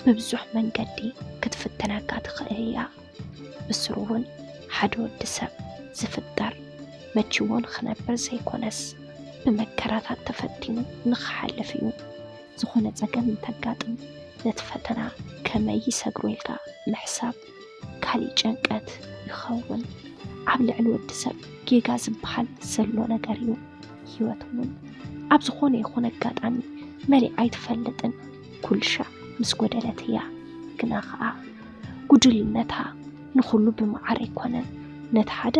ብብዙሕ መንገዲ ክትፍትነካ ትኽእል እያ። ብስሩ እውን ሓደ ወዲ ሰብ ዝፍጠር መችዎ ንኽነብር ዘይኮነስ ብመከራታት ተፈቲኑ ንኽሓልፍ እዩ። ዝኾነ ጸገም እንተጋጥም ነቲ ፈተና ከመይ ይሰግሮ ኢልካ ምሕሳብ ካሊእ ጭንቀት ይኸውን። ኣብ ልዕሊ ወዲ ሰብ ጌጋ ዝበሃል ዘሎ ነገር እዩ። ህይወት እውን ኣብ ዝኾነ ይኹን ኣጋጣሚ መሊኣ ኣይትፈልጥን። ኩሉ ሻዕ ምስ ጎደለት እያ። ግና ኸኣ ጉድልነታ ንኹሉ ብመዓር ኣይኮነን። ነቲ ሓደ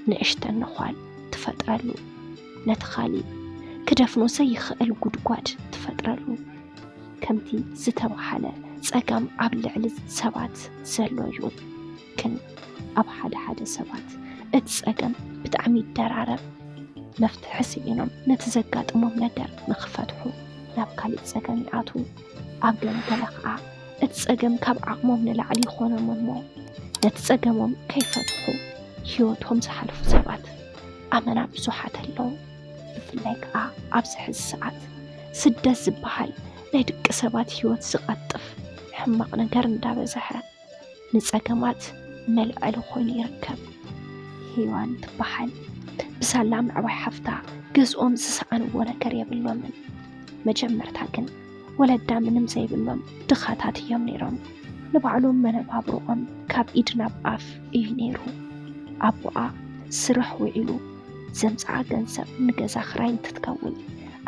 ንእሽተን ነዃል ትፈጥረሉ፣ ነቲ ካሊእ ክደፍኖ ዘይኽእል ጉድጓድ ትፈጥረሉ። ከምቲ ዝተባህለ ጸገም ኣብ ልዕሊ ሰባት ዘሎ እዩ። ግን ኣብ ሓደ ሓደ ሰባት እቲ ጸገም ብጣዕሚ ይደራረብ። መፍትሒ ስኢኖም ነቲ ዘጋጥሞም ነገር ንኽፈትሑ ናብ ካሊእ ጸገም ይኣትዉ። ኣብ ገለ ገለ ኸኣ እቲ ጸገም ካብ ዓቕሞም ንላዕሊ ይኾኖም እሞ ነቲ ጸገሞም ከይፈትሑ ህይወቶም ዝሓልፉ ሰባት ኣመና ብዙሓት ኣለዉ። ብፍላይ ከኣ ኣብዚ ሕዚ ሰዓት ስደት ዝበሃል ናይ ደቂ ሰባት ህይወት ዝቐጥፍ ሕማቕ ነገር እንዳበዝሐ ንጸገማት መልዐሊ ኮይኑ ይርከብ። ሄዋን ትበሃል ብሳላ ምዕባይ ሓፍታ ገዝኦም ዝሰኣንዎ ነገር የብሎምን። መጀመርታ ግን ወለዳ ምንም ዘይብሎም ድኻታት እዮም ነይሮም። ንባዕሎም መነባብሮኦም ካብ ኢድ ናብ ኣፍ እዩ ነይሩ። ኣቦኣ ስራሕ ውዒሉ ዘምጽኣ ገንዘብ ንገዛ ክራይ እንትትከውን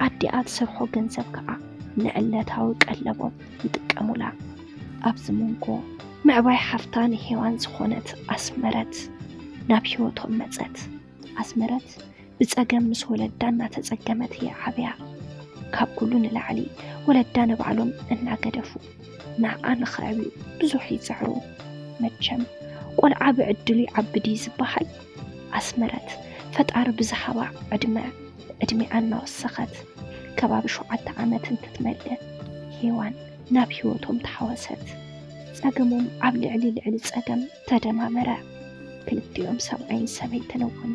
ኣዲኣ ትሰርሖ ገንዘብ ከኣ ንዕለታዊ ቀለቦም ይጥቀሙላ። ኣብዚ መንጎ ምዕባይ ሓፍታ ንሄዋን ዝኾነት ኣስመረት ናብ ህይወቶም መጸት። ኣስመረት ብጸገም ምስ ወለዳ እናተጸገመት እያ ዓብያ። ካብ ኩሉ ንላዕሊ ወለዳ ንባዕሎም እናገደፉ ንዓኣ ንኸዕብዩ ብዙሕ ይጽዕሩ። መቸም ቆልዓ ብዕድሉ ይዓቢ ድዩ ዝበሃል? ኣስመረት ፈጣሪ ብዝሃባ ዕድመ ዕድሚኣ እናወሰኸት ከባቢ ሸውዓተ ዓመት እንትትመልእ ሄዋን ናብ ህይወቶም ተሓወሰት። ጸገሞም ኣብ ልዕሊ ልዕሊ ጸገም ተደማመረ። ክልቲኦም ሰብኣይን ሰበይትን እውን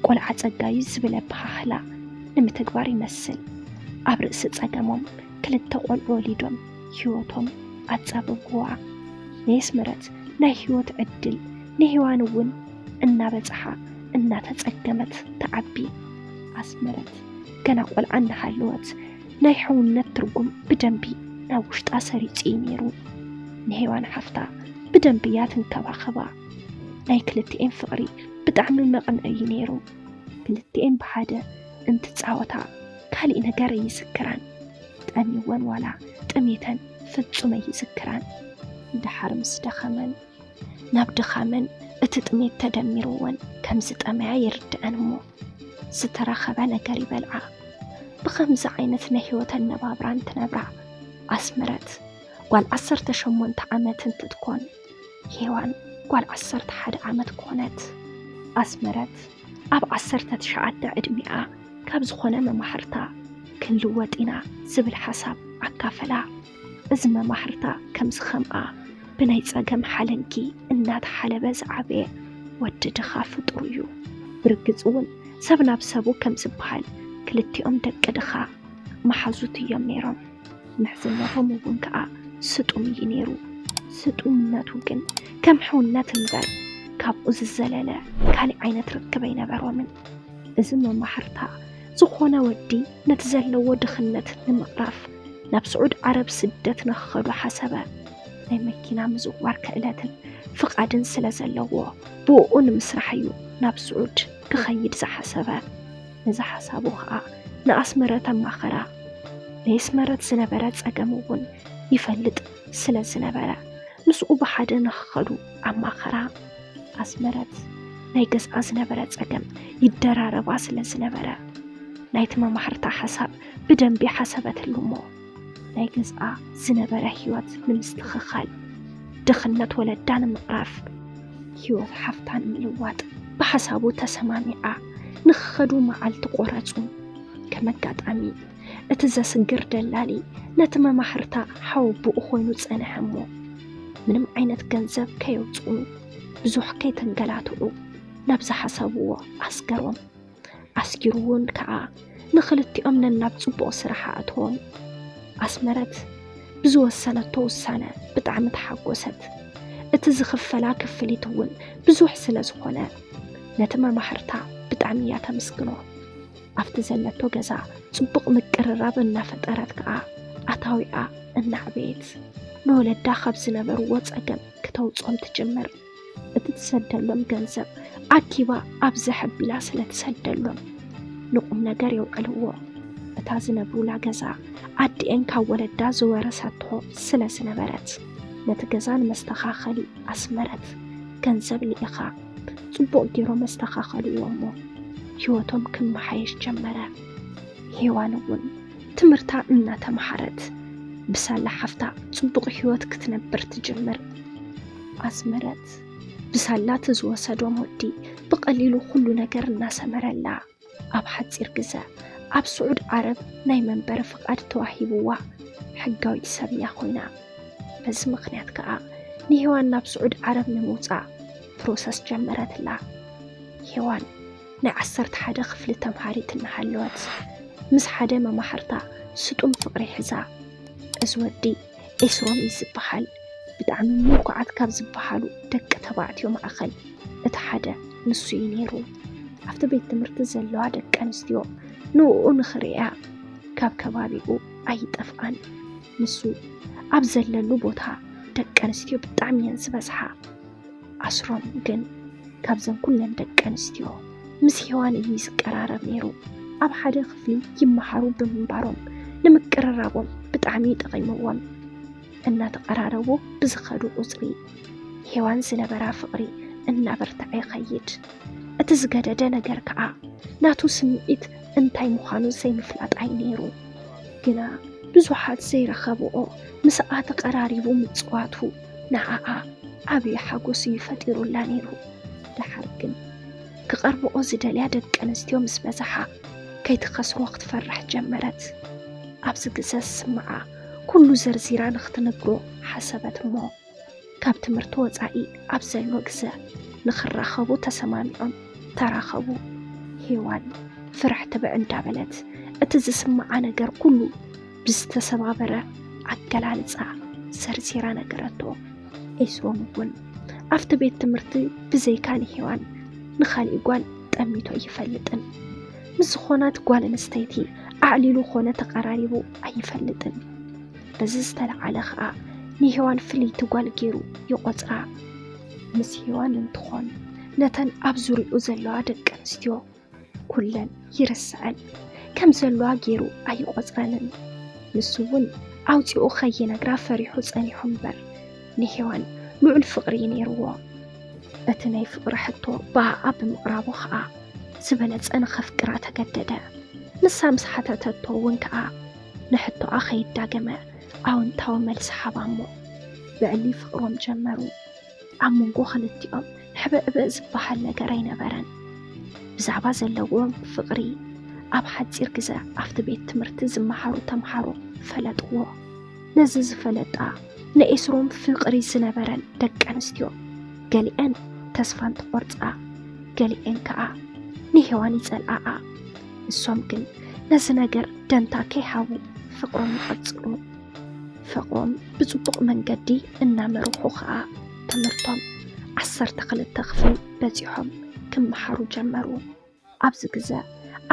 ቆልዓ ጸጋዩ ዝብል ኣበሃህላ ንምትግባር ይመስል ኣብ ርእሲ ጸገሞም ክልተ ቆልዑ ወሊዶም ህይወቶም ኣጻበብዋ። ናይ ኣስመረት ናይ ህይወት ዕድል ንሄዋን እውን እናበጽሓ እናተጸገመት ትዓቢ። ኣስመረት ገና ቆልዓ እናሃለወት ናይ ሕውነት ትርጉም ብደንቢ ናብ ውሽጣ ሰሪጹ እዩ ነይሩ። ንሄዋን ሓፍታ ብደንቢ እያ ትንከባኸባ። ናይ ክልቲኤን ፍቕሪ ብጣዕሚ መቕንዒ እዩ ነይሩ። ክልቲኤን ብሓደ እንትጻወታ ካሊእ ነገር ኣይዝክራን። ጠምይወን ዋላ ጠሜተን ፍጹም ኣይዝክራን። ድሓር ምስ ደኸመን ናብ ድኻመን እቲ ጥሜት ተደሚርወን ከም ዝጠመያ ይርድኣን እሞ ዝተረኸበ ነገር ይበልዓ። ብኸምዚ ዓይነት ናይ ህይወት ኣነባብራ እንትነብራ ኣስመረት ጓል ዓሰርተ ሸሞንተ ዓመት እንትትኮን ሄዋን ጓል ዓሰርተ ሓደ ዓመት ኮነት። ኣስመረት ኣብ ዓሰርተ ትሽዓተ ዕድሚኣ ካብ ዝኾነ መማህርታ ክንልወጥ ኢና ዝብል ሓሳብ ኣካፈላ። እዚ መማህርታ ከም ዝኸምኣ ብናይ ጸገም ሓለንጊ እናተሓለበ ዝዓበየ ወዲ ድኻ ፍጡር እዩ። ብርግጽ እውን ሰብ ናብ ሰቡ ከም ዝበሃል ክልቲኦም ደቂ ድኻ መሓዙት እዮም ነይሮም። ምሕዝነቶም እውን ከኣ ስጡም እዩ ነይሩ። ስጡምነቱ ግን ከም ሕውነት እምበር ካብኡ ዝዘለለ ካሊእ ዓይነት ርክብ ኣይነበሮምን። እዚ መማህርታ ዝኾነ ወዲ ነቲ ዘለዎ ድኽነት ንምቕራፍ ናብ ስዑድ ዓረብ ስደት ንኽኸዱ ሓሰበ። ናይ መኪና ምዝዋር ክእለትን ፍቓድን ስለ ዘለዎ ብእኡ ንምስራሕ እዩ ናብ ስዑድ ክኸይድ ዝሓሰበ። ነዚ ሓሳቡ ኸኣ ንኣስመረት ኣማኸራ። ናይ ኣስመረት ዝነበረ ጸገም እውን ይፈልጥ ስለ ዝነበረ ምስኡ ብሓደ ንኽኸዱ ኣማኸራ። ኣስመረት ናይ ገዝኣ ዝነበረ ጸገም ይደራረባ ስለ ዝነበረ ናይቲ መማህርታ ሓሳብ ብደንቢ ሓሰበትሉ እሞ ናይ ገዝኣ ዝነበረ ህይወት ንምስትኽኻል፣ ድኽነት ወለዳ ንምቕራፍ፣ ህይወት ሓፍታ ንምልዋጥ ብሓሳቡ ተሰማሚዓ ንኽኸዱ መዓልቲ ቆረጹ። ከም ኣጋጣሚ እቲ ዘስግር ደላሊ ነቲ መማህርታ ሓወቦኡ ኮይኑ ጸንሐ እሞ ምንም ዓይነት ገንዘብ ከየውጽኡ ብዙሕ ከይተንገላትዑ ናብ ዝሓሰብዎ ኣስገሮም። ኣስጊሩ እውን ከኣ ንኽልቲኦም ነናብ ጽቡቕ ስራሕ ኣእተዎም። ኣስመረት ብዝወሰነቶ ውሳነ ብጣዕሚ ተሓጎሰት። እቲ ዝኽፈላ ክፍሊት እውን ብዙሕ ስለ ዝኾነ ነቲ መማህርታ ብጣዕሚ እያ ተመስግኖ። ኣብቲ ዘለቶ ገዛ ጽቡቕ ምቅርራብ እናፈጠረት ከኣ ኣታዊኣ እናዕበየት ንወለዳ ካብ ዝነበርዎ ጸገም ክተውጾም ትጅምር። እቲ ትሰደሎም ገንዘብ ኣኪባ ኣብዛ ሓቢላ ስለ ትሰደሎም ንቁም ነገር የውዕልዎ። እታ ዝነብሩላ ገዛ ኣዲኤን ካብ ወለዳ ዝወረሰቶ ስለ ዝነበረት ነቲ ገዛ ንመስተኻኸሊ ኣስመረት ገንዘብ ልኢኻ ጽቡቕ ገይሮም ኣስተኻኸልዎ እሞ ህይወቶም ክመሓየሽ ጀመረ። ሄዋን እውን ትምህርታ እናተምሃረት ብሳላ ሓፍታ ጽቡቕ ህይወት ክትነብር ትጅምር። ኣስመረት ብሳላ እቲ ዝወሰዶም ወዲ ብቐሊሉ ኩሉ ነገር እናሰመረላ ኣብ ሓጺር ግዘ ኣብ ስዑድ ዓረብ ናይ መንበሪ ፍቓድ ተዋሂብዋ ሕጋዊት ሰብ እያ ኮይና። በዚ ምኽንያት ከኣ ንሄዋን ናብ ስዑድ ዓረብ ንምውጻእ ፕሮሰስ ጀመረትላ። ሄዋን ናይ ዓሰርተ ሓደ ክፍሊ ተምሃሪት እናሃለወት ምስ ሓደ መማሕርታ ስጡም ፍቕሪ ሒዛ። እዚ ወዲ ኤስሮም እዩ ዝበሃል። ብጣዕሚ ምልኩዓት ካብ ዝበሃሉ ደቂ ተባዕትዮ ማእኸል እቲ ሓደ ንሱ እዩ ነይሩ። ኣብቲ ቤት ትምህርቲ ዘለዋ ደቂ ኣንስትዮ ንኡ ንኽርእያ ካብ ከባቢኡ ኣይጠፍኣን። ንሱ ኣብ ዘለሉ ቦታ ደቂ ኣንስትዮ ብጣዕሚ እየን ዝበዝሓ። ኣስሮም ግን ካብዘን ኩለን ደቂ ኣንስትዮ ምስ ሄዋን እዩ ዝቀራረብ ነይሩ። ኣብ ሓደ ክፍሊ ይመሃሩ ብምንባሮም ንምቅርራቦም ብጣዕሚ ጠቒምዎም። እናተቐራረቡ ብዝኸዱ ቁጽሪ ሄዋን ዝነበራ ፍቕሪ እናበርትዐ ይኸይድ። እቲ ዝገደደ ነገር ከኣ ናቱ ስምዒት እንታይ ምዃኑ ዘይምፍላጣ እዩ ነይሩ። ግና ብዙሓት ዘይረኸብኦ ምስኣ ተቐራሪቡ ምጽዋቱ ንዓኣ ዓብዪ ሓጎስ እዩ ፈጢሩላ ነይሩ። ደሓር ግን ክቐርብኦ ዝደልያ ደቂ ኣንስትዮ ምስ በዝሓ ከይትኸስሮ ክትፈርሕ ጀመረት። ኣብዚ ግዘ ዝስምዓ ኩሉ ዘርዚራ ንኽትነግሮ ሓሰበት እሞ ካብ ትምህርቲ ወጻኢ ኣብ ዘሎ ግዘ ንኽራኸቡ ተሰማሚዖም ተራኸቡ። ሄዋን ፍርሕ ትብዕ እንዳበለት እቲ ዝስምዓ ነገር ኩሉ ብዝተሰባበረ ኣገላልጻ ዘርዚራ ነገረቶ። ኤስሮም እውን ኣብቲ ቤት ትምህርቲ ብዘይካ ንሄዋን ንኻሊእ ጓል ጠሚቶ ኣይፈልጥን። ምስ ዝኾነት ጓል ኣንስተይቲ ኣዕሊሉ ኾነ ተቐራሪቡ ኣይፈልጥን። በዚ ዝተለዓለ ኸኣ ንሄዋን ፍልይቲ ጓል ገይሩ ይቖጽራ። ምስ ሄዋን እንትኾን ነተን ኣብ ዙሪኡ ዘለዋ ደቂ ኣንስትዮ ኩለን ይርስዐን፣ ከም ዘለዋ ገይሩ ኣይቖጽረንን። ንሱ እውን ኣውጺኡ ከይነግራ ፈሪሑ ጸኒሑ እምበር ንሄዋን ልዑል ፍቕሪ እዩ ነይርዎ። እቲ ናይ ፍቕሪ ሕቶ ብኣኣ ብምቕራቡ ኸኣ ዝበለጸ ንኸፍቅራ ተገደደ። ንሳ ምስ ሓተተቶ እውን ከኣ ንሕቶኣ ከይዳገመ ኣወንታዊ መልሲ ሃባ እሞ ብዕሊ ፍቕሮም ጀመሩ። ኣብ መንጎ ክልቲኦም ሕብዕብዕ ዝበሃል ነገር ኣይነበረን። ብዛዕባ ዘለዎም ፍቕሪ ኣብ ሓጺር ግዘ ኣብቲ ቤት ትምህርቲ ዝመሃሩ ተምሃሮ ፈለጥዎ። ነዚ ዝፈለጣ ንኤስሮም ፍቕሪ ዝነበረን ደቂ ኣንስትዮ ገሊአን ተስፋ እንትቖርጻ፣ ገሊአን ከኣ ንሄዋን ይጸልኣኣ። ንሶም ግን ነዚ ነገር ደንታ ከይሃቡ ፍቕሮም ይቐጽሉ። ፍቕሮም ብጽቡቕ መንገዲ እናመርሑ ኸኣ ትምህርቶም ዓሰርተ ክልተ ክፍሊ በጺሖም ክመሃሩ ጀመሩ። ኣብዚ ግዘ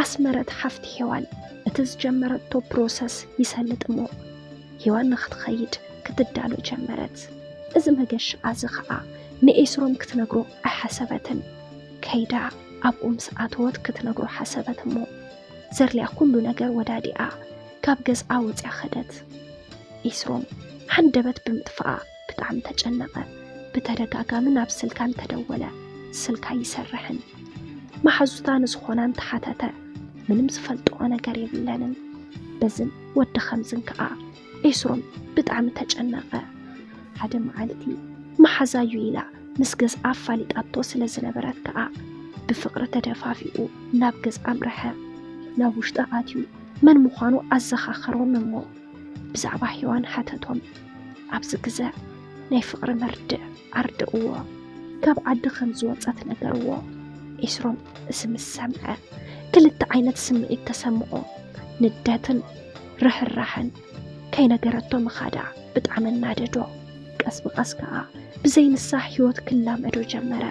ኣስመረት ሓፍቲ ሄዋን እቲ ዝጀመረቶ ፕሮሰስ ይሰልጥ እሞ ሄዋን ንኽትኸይድ ክትዳሎ ጀመረት። እዚ መገሻ እዚ ኸኣ ንኤስሮም ክትነግሮ ኣይሓሰበትን። ከይዳ ኣብኡ ምስ ኣተወት ክትነግሮ ሓሰበት እሞ ዘድልያ ኩሉ ነገር ወዳዲኣ ካብ ገዝኣ ወጽያ ኸደት። ኤስሮም ሃንደበት ብምጥፍኣ ብጣዕሚ ተጨነቐ። ብተደጋጋሚ ናብ ስልካ እንተደወለ ስልካ ኣይሰርሕን። መሓዙታ ንዝኾና እንተሓተተ ምንም ዝፈልጥኦ ነገር የብለንን። በዝን ወዲ ኸምዝን ከኣ ኤስሮም ብጣዕሚ ተጨነቐ። ሓደ መዓልቲ መሓዛዩ ኢላ ምስ ገዝኣ ኣፋሊጣቶ ስለ ዝነበረት ከኣ ብፍቕሪ ተደፋፊኡ ናብ ገዝኣ ኣምርሐ። ናብ ውሽጢ ኣትዩ መን ምዃኑ ኣዘኻኸሮም እሞ ብዛዕባ ሄዋን ሓተቶም። ኣብዚ ግዘ ናይ ፍቕሪ መርድእ ኣርድእዎ። ካብ ዓዲ ከም ዝወጸት ነገርዎ። ኤስሮም እዚ ምስ ሰምዐ ክልተ ዓይነት ስምዒት ተሰምዖ፣ ንደትን ርህራህን። ከይነገረቶ ምኻዳ ብጣዕሚ ኣናደዶ። ቀስ ብቐስ ከኣ ብዘይ ንሳ ህይወት ክላመዶ ጀመረ።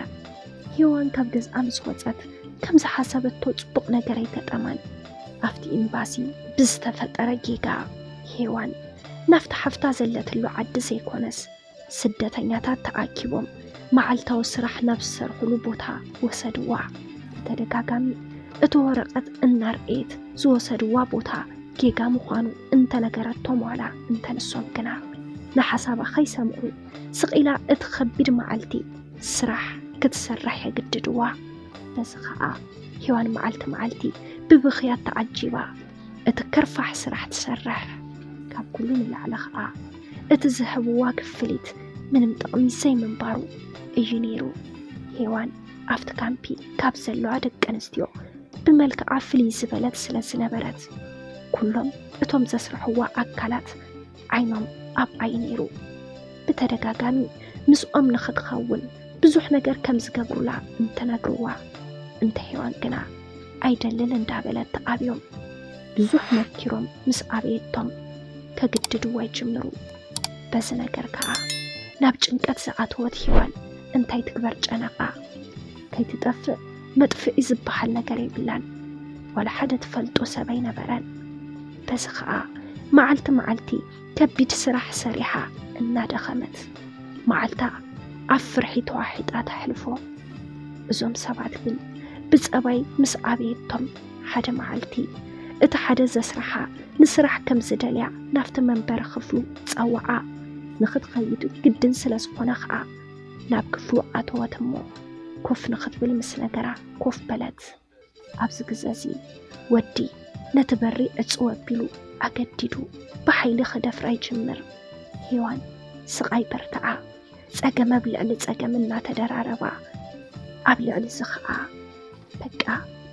ሄዋን ካብ ገዝኣ ምስ ወጸት ከም ዝሓሰበቶ ጽቡቕ ነገር ኣይገጠማን። ኣብቲ ኤምባሲ ብዝተፈጠረ ጌጋ ሄዋን ናብቲ ሓፍታ ዘለትሉ ዓዲ ዘይኮነስ ስደተኛታት ተኣኪቦም መዓልታዊ ስራሕ ናብ ዝሰርሕሉ ቦታ ወሰድዋ። ብተደጋጋሚ እቲ ወረቐት እናርኣየት ዝወሰድዋ ቦታ ጌጋ ምዃኑ እንተነገረቶም ዋላ እንተንሶም ግና ንሓሳባ ከይሰምዑ ስቕ ኢላ እቲ ከቢድ መዓልቲ ስራሕ ክትሰርሕ የግድድዋ። በዚ ኸኣ ሄዋን መዓልቲ መዓልቲ ብብኽያት ተዓጂባ እቲ ከርፋሕ ስራሕ ትሰርሕ። ካብ ኩሉ ንላዕሊ ኸኣ እቲ ዝህብዋ ክፍሊት ምንም ጥቕሚ ዘይምንባሩ እዩ ነይሩ። ሄዋን ኣብቲ ካምፒ ካብ ዘለዋ ደቂ ኣንስትዮ ብመልክዓ ፍልይ ዝበለት ስለ ዝነበረት ኩሎም እቶም ዘስርሕዋ ኣካላት ዓይኖም ኣብኣ እዩ ነይሩ። ብተደጋጋሚ ምስኦም ንኽትኸውን ብዙሕ ነገር ከም ዝገብሩላ እንተነግርዋ፣ እንተ ሄዋን ግና ኣይደልን እንዳበለት ተኣብዮም። ብዙሕ መኪሮም ምስ ኣበየቶም ከግድድዋ ይጅምሩ። በዚ ነገር ከኣ ናብ ጭንቀት ዝኣተወት ሄዋን እንታይ ትግበር ጨነቓ። ከይትጠፍእ መጥፍኢ ዝበሃል ነገር የብላን። ዋላ ሓደ ትፈልጦ ሰብ ኣይነበረን። በዚ ከኣ መዓልቲ መዓልቲ ከቢድ ስራሕ ሰሪሓ እናደኸመት መዓልታ ኣብ ፍርሒ ተዋሒጣ ተሕልፎ። እዞም ሰባት ግን ብጸባይ ምስ ኣበየቶም ሓደ መዓልቲ እቲ ሓደ ዘስርሓ ንስራሕ ከም ዝደልያ ናብቲ መንበሪ ክፍሉ ጸውዓ። ንኽትኸይድ ግድን ስለ ዝኾነ ከኣ ናብ ክፍሉ ኣተወት እሞ ኮፍ ንኽትብል ምስ ነገራ ኮፍ በለት። ኣብዚ ግዘ እዚ ወዲ ነቲ በሪ ዕጽው ኣቢሉ ኣገዲዱ ብሓይሊ ክደፍራ ይጅምር። ሄዋን ስቓይ በርትዓ፣ ጸገም ኣብ ልዕሊ ጸገም እናተደራረባ ኣብ ልዕሊ እዚ ኸኣ በቃ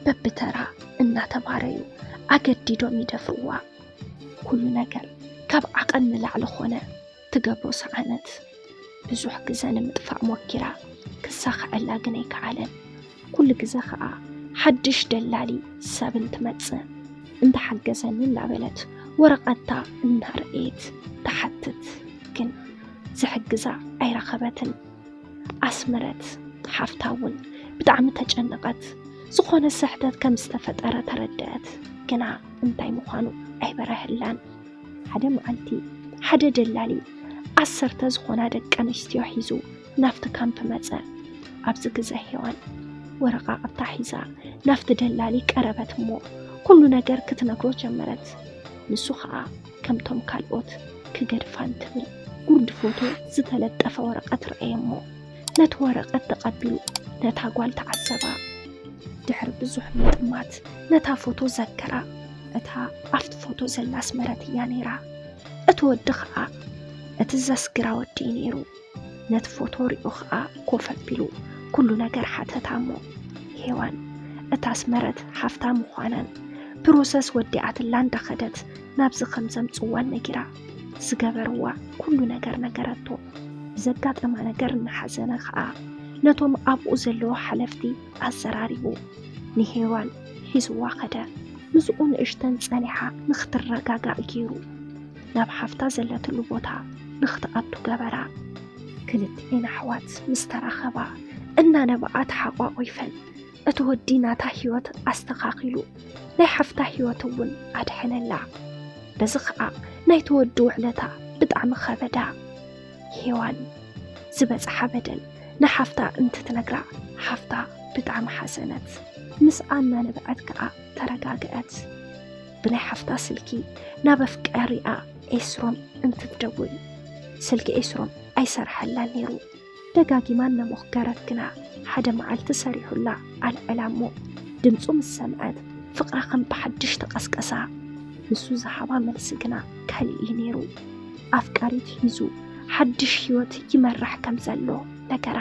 በብተራ እናተባረዩ ኣገዲዶም ይደፍርዋ። ኩሉ ነገር ካብ ዓቐን ንላዕሊ ኾነ። ትገብሮ ሰኣነት። ብዙሕ ግዘ ንምጥፋእ ሞኪራ ክሳኸዐላ ግን ኣይከኣለን። ኩሉ ግዘ ኸኣ ሓድሽ ደላሊ ሰብ እንትመጽእ እንተሓገዘኒ እናበለት ወረቐታ እናርኣየት ትሓትት፣ ግን ዝሕግዛ ኣይረኸበትን። ኣስመረት ሓፍታ እውን ብጣዕሚ ተጨነቐት። ዝኾነ ስሕተት ከም ዝተፈጠረ ተረደአት፣ ግና እንታይ ምዃኑ ኣይበረሀላን። ሓደ መዓልቲ ሓደ ደላሊ ዓሰርተ ዝኾና ደቂ ኣንስትዮ ሒዙ ናብቲ ካምፕ መጸ። ኣብዚ ግዘ ሄዋን ወረቓቕታ ሒዛ ናብቲ ደላሊ ቀረበት እሞ ኩሉ ነገር ክትነግሮ ጀመረት። ንሱ ኸኣ ከምቶም ካልኦት ክገድፋ እንትብል ጉርዲ ፎቶ ዝተለጠፈ ወረቐት ረኣየ እሞ ነቲ ወረቐት ተቐቢሉ ነታ ጓል ተዓዘባ። ድሕሪ ብዙሕ ምጥማት ነታ ፎቶ ዘከራ። እታ ኣብቲ ፎቶ ዘላ ኣስመረት እያ ነይራ። እቲ ወዲ ኸኣ እቲ ዘስግራ ወዲ እዩ ነይሩ። ነቲ ፎቶ ሪኡ ኸኣ ኮፍ ኣቢሉ ኩሉ ነገር ሓተታ እሞ ሄዋን እታ ኣስመረት ሓፍታ ምዃናን ፕሮሰስ ወዲኣትላ እንዳኸደት ናብዚ ከም ዘምጽዋን ነጊራ ዝገበርዋ ኩሉ ነገር ነገረቶ። ብዘጋጠማ ነገር እናሓዘነ ኸኣ ነቶም ኣብኡ ዘለዉ ሓለፍቲ ኣዘራሪቡ ንሄዋን ሒዝዋ ኸደ። ምስኡ ንእሽተን ጸኒሓ ንኽትረጋጋእ ገይሩ ናብ ሓፍታ ዘለትሉ ቦታ ንኽትኣቱ ገበራ። ክልቲኤን ኣሕዋት ምስ ተራኸባ እናነብዓ ተሓቋቒፈን እቲ ወዲ ናታ ህይወት ኣስተኻኺሉ ናይ ሓፍታ ህይወት እውን ኣድሐነላ። በዚ ኸኣ ናይቲ ወዲ ውዕለታ ብጣዕሚ ኸበዳ። ሄዋን ዝበጽሓ በደል ንሓፍታ እንትትነግራ ሓፍታ ብጣዕሚ ሓዘነት። ምስኣ እናነብዐት ከኣ ተረጋግዐት። ብናይ ሓፍታ ስልኪ ናብ ኣፍቃሪኣ ኤስሮም እንትትደውል ስልኪ ኤስሮም ኣይሰርሐላን ነይሩ። ደጋጊማ እናሞከረት ግና ሓደ መዓልቲ ሰሪሑላ ኣልዐላ እሞ ድምፁ ምስ ሰምዐት ፍቕራ ከም ብሓድሽ ተቐስቀሳ። ንሱ ዝሃባ መልሲ ግና ካልእ እዩ ነይሩ። ኣፍቃሪት ሒዙ ሓድሽ ህይወት ይመርሕ ከም ዘሎ ነገራ።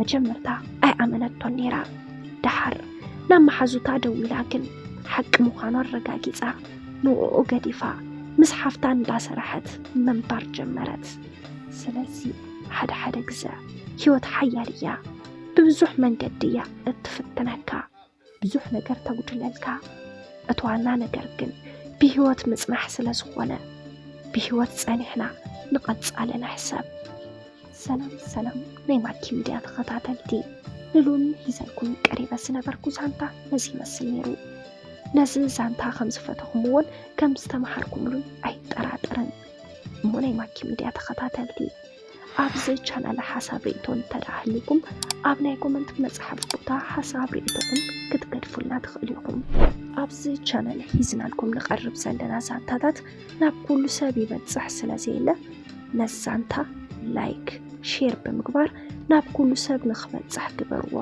መጀመርታ ኣይኣመነቶን ነይራ። ደሓር ናብ መሓዙታ ደዊላ ግን ሓቂ ምዃኑ ኣረጋጊጻ ንዕኡ ገዲፋ ምስ ሓፍታ እንዳሰረሐት ምንባር ጀመረት። ስለዚ ሓደ ሓደ ግዘ ህይወት ሓያል እያ። ብብዙሕ መንገዲ እያ እትፍትነካ። ብዙሕ ነገር ተጉድለልካ። እቲ ዋና ነገር ግን ብህይወት ምጽናሕ ስለ ዝኾነ ብህይወት ጸኒሕና ንቐጻለ ንሕሰብ። ሰላም ሰላም ናይ ማኪ ሚድያ ተኸታተልቲ፣ ንሉን ሂዘልኩም ቀሪበ ዝነበርኩ ዛንታ ነዚ ይመስል ነይሩ። ነዚ ዛንታ ከም ዝፈተኹምዎን ከም ዝተምሃርኩምሉን ኣይጠራጠርን። እሞ ናይ ማኪ ሚድያ ተኸታተልቲ፣ ኣብዚ ቻናል ሓሳብ ርእይቶ እንተደኣ ሃልይኩም፣ ኣብ ናይ ኮመንት መጽሓፍ ቦታ ሓሳብ ርእይቶኹም ክትገድፉልና ትኽእሉ ኢኹም። ኣብዚ ቻናል ሒዝናልኩም ንቐርብ ዘለና ዛንታታት ናብ ኩሉ ሰብ ይበጽሕ ስለ ዘየለ፣ ነዚ ዛንታ ላይክ፣ ሼር ብምግባር ናብ ኩሉ ሰብ ንኽበጽሕ ግበርዎ።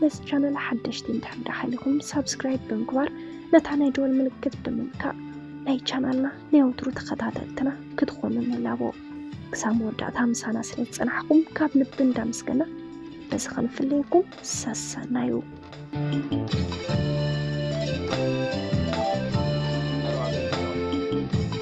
ነዚ ቻናል ሓደሽቲ እንድሕር ደኣ ሃሊኹም፣ ሳብስክራይብ ብምግባር ነታ ናይ ደወል ምልክት ብምንካእ ናይ ቻናልና ናይ ወትሩ ተኸታተልትና ክትኾኑ ንላቦ። ክሳብ መወዳእታ ምሳና ስለ ዝጸናሕኩም ካብ ልቢ እንዳመስገና፣ በዚ ክንፍለየኩም ሰሰናዩ።